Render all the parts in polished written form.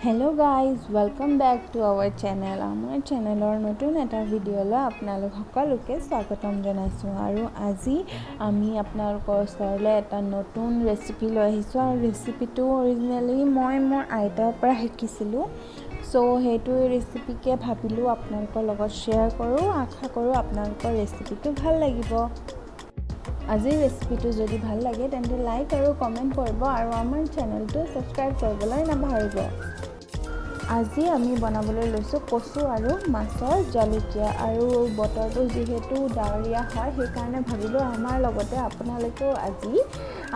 Hello guys, welcome back to our channel. আমাৰ চেনেলৰ নতুন এটা ভিডিঅ'লৈ আপোনালোক সকলোকে স্বাগতম জনাইছোঁ। আৰু আজি আমি আপোনালোকৰ ওচৰলৈ এটা নতুন ৰেচিপি লৈ আহিছোঁ আৰু ৰেচিপিটো অৰিজিনেলি মই মোৰ আইতাৰ পৰা শিকিছিলোঁ। চ' সেইটো ৰেচিপিকে ভাবিলোঁ আপোনালোকৰ লগত শ্বেয়াৰ কৰোঁ। আশা কৰোঁ আপোনালোকৰ ৰেচিপিটো ভাল লাগিব। আজিৰ ৰেচিপিটো যদি ভাল লাগে, তেন্তে লাইক আৰু কমেণ্ট কৰিব আৰু আমাৰ চেনেলটো ছাবস্ক্ৰাইব কৰিবলৈ নাপাহৰিব। আজি আমি বনাবলৈ লৈছোঁ কচু আৰু মাছৰ জালুকীয়া। আৰু বতৰটো যিহেতু ডাৱৰীয়া হয়, সেইকাৰণে ভাবিলোঁ আমাৰ লগতে আপোনালোকেও আজি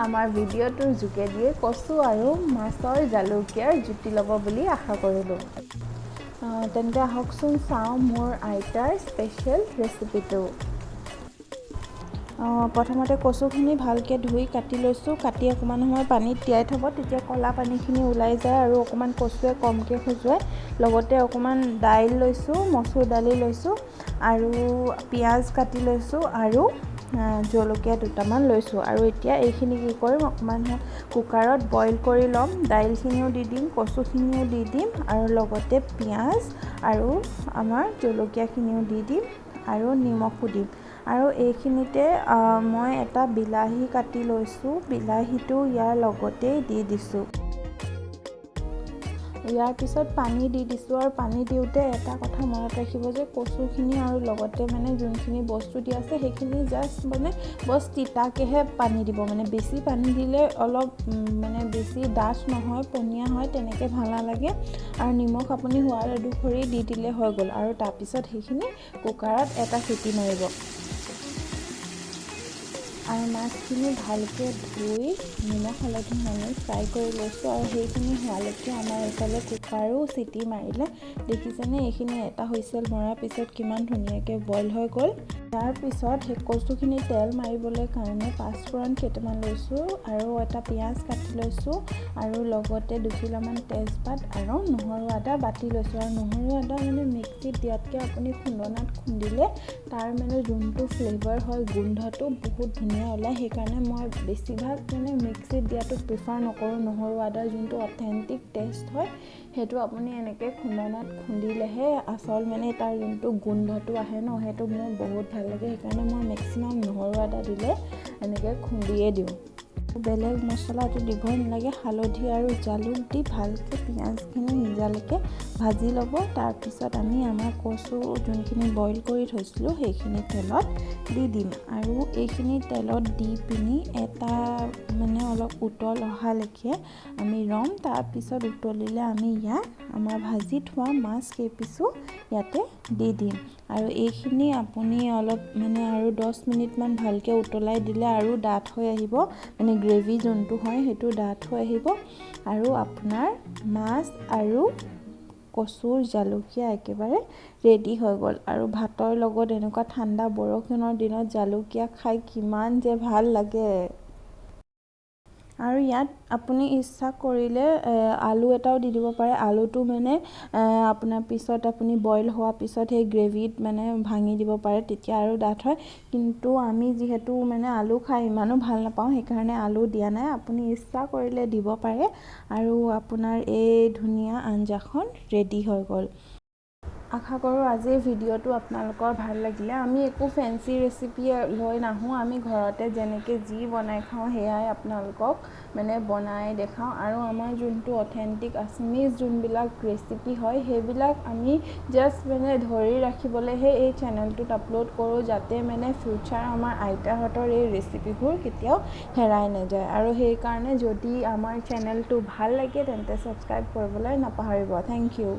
আমাৰ ভিডিঅ'টোৰ যোগেদিয়ে কচু আৰু মাছৰ জালুকীয়াৰ জুতি ল'ব বুলি আশা কৰিলোঁ। তেন্তে আহকচোন চাওঁ মোৰ আইতাৰ স্পেচিয়েল ৰেচিপিটো। প্ৰথমতে কচুখিনি ভালকৈ ধুই কাটি লৈছোঁ। কাটি অকণমান সময় পানীত তিয়াই থ'ব, তেতিয়া ক'লা পানীখিনি ওলাই যায় আৰু অকণমান কচুৱে কমকৈ খজুৱায়। লগতে অকণমান দাইল লৈছোঁ, মচুৰ দালি লৈছোঁ আৰু পিঁয়াজ কাটি লৈছোঁ আৰু জলকীয়া দুটামান লৈছোঁ। আৰু এতিয়া এইখিনি কি কৰিম? অকণমান কুকাৰত বইল কৰি ল'ম। দাইলখিনিও দি দিম, কচুখিনিও দি দিম আৰু লগতে পিঁয়াজ আৰু আমাৰ জলকীয়াখিনিও দি দিম আৰু নিমখো দিম। আৰু এইখিনিতে মই এটা বিলাহী কাটি লৈছোঁ, বিলাহীটো ইয়াৰ লগতেই দি দিছোঁ। ইয়াৰ পিছত পানী দি দিছোঁ। আৰু পানী দিওঁতে এটা কথা মনত ৰাখিব যে কচুখিনি আৰু লগতে মানে যোনখিনি বস্তু দিয়া আছে, সেইখিনি জাষ্ট মানে বছ তিতাকেহে পানী দিব। মানে বেছি পানী দিলে অলপ মানে বেছি ডাঠ নহয়, পনীয়া হয়, তেনেকৈ ভাল নালাগে। আৰু নিমখ আপুনি সোৱাদ অনুসৰি দি দিলে হৈ গ'ল। আৰু তাৰপিছত সেইখিনি কুকাৰত এটা চিটি মাৰিব। আৰু মাছখিনি ভালকৈ ধুই নিমখ হালধি সানি ফ্ৰাই কৰি লৈছোঁ। আৰু সেইখিনি হোৱালৈকে আমাৰ এইফালে কুকাৰো চিটি মাৰিলে। দেখিছেনে, এইখিনি এটা হুইচেল মৰাৰ পিছত কিমান ধুনীয়াকৈ বইল হৈ গ'ল। তাৰপিছত সেই কচুখিনি তেল মাৰিবলৈ কাৰণে পাঁচফোৰণ কেইটামান লৈছোঁ আৰু এটা পিঁয়াজ কাটি লৈছোঁ আৰু লগতে দুখিলামান তেজপাত আৰু নহৰু আদা বাতি লৈছোঁ। আৰু নহৰু আদা মানে মিক্সিত দিয়াতকৈ আপুনি খুন্দনাত খুন্দিলে তাৰ মানে যোনটো ফ্লেভাৰ হয়, গোন্ধটো বহুত ধুনীয়া ওলায়। সেইকাৰণে মই বেছিভাগ মানে মিক্সিত দিয়াটো প্ৰিফাৰ নকৰোঁ। নহৰু আদাৰ যোনটো অথেণ্টিক টেষ্ট হয়, সেইটো আপুনি এনেকৈ খুন্দনাত খুন্দিলেহে আচল মানে তাৰ যোনটো গোন্ধটো আহে ন, সেইটো মোৰ বহুত ভাল লাগে। সেইকাৰণে মই মেক্সিমাম নহৰু আদা দিলে এনেকৈ খুন্দিয়ে দিওঁ। বেলেগ মছলাটো দিবই নালাগে। হালধি আৰু জালুক দি ভালকৈ পিঁয়াজখিনি সিজালৈকে ভাজি ল'ব। তাৰপিছত আমি আমাৰ কচু যোনখিনি বইল কৰি থৈছিলোঁ, সেইখিনি তেলত দি দিম। আৰু এইখিনি তেলত দি পিনি এটা মানে অলপ উতল অহালৈকে আমি ৰ'ম। তাৰপিছত উতলিলে আমি ইয়াত আমাৰ ভাজি থোৱা মাছ কেইপিচো ইয়াতে দি দিম। আৰু এইখিনি আপুনি অলপ মানে আৰু 10 মিনিটমান ভালকৈ উতলাই দিলে আৰু ডাঠ হৈ আহিব, মানে গ্ৰেভি যোনটো হয় সেইটো ডাঠ হৈ আহিব আৰু আপোনাৰ মাছ আৰু কচুৰ জালুকীয়া একেবাৰে ৰেডি হৈ গ'ল। আৰু ভাতৰ লগত এনেকুৱা ঠাণ্ডা বৰষুণৰ দিনত জালুকীয়া খাই কিমান যে ভাল লাগে! আৰু ইয়াত আপুনি ইচ্ছা কৰিলে আলু এটাও দি দিব পাৰে। আলুটো মানে আপোনাৰ পিছত আপুনি বইল হোৱাৰ পিছত সেই গ্ৰেভিত মানে ভাঙি দিব পাৰে, তেতিয়া আৰু ডাঠ হয়। কিন্তু আমি যিহেতু মানে আলু খাই ইমানো ভাল নাপাওঁ, সেইকাৰণে আলু দিয়া নাই। আপুনি ইচ্ছা কৰিলে দিব পাৰে। আৰু আপোনাৰ এই ধুনীয়া আঞ্জাখন ৰেডি হৈ গ'ল। আশা কৰোঁ আজিৰ ভিডিঅ'টো আপোনালোকৰ ভাল লাগিলে। আমি একো ফেঞ্চি ৰেচিপি লৈ নাহোঁ। আমি ঘৰতে যেনেকৈ যি বনাই খাওঁ, সেয়াই আপোনালোকক মানে বনাই দেখাওঁ। আৰু আমাৰ যোনটো অথেণ্টিক আছামিজ যোনবিলাক ৰেচিপি হয়, সেইবিলাক আমি জাষ্ট মানে ধৰি ৰাখিবলৈহে এই চেনেলটোত আপলোড কৰোঁ, যাতে মানে ফিউচাৰ আমাৰ আইতাহঁতৰ এই ৰেচিপিবোৰ কেতিয়াও হেৰাই নাযায়। আৰু সেইকাৰণে যদি আমাৰ চেনেলটো ভাল লাগে, তেন্তে ছাবস্ক্ৰাইব কৰিবলৈ নাপাহৰিব। Thank U.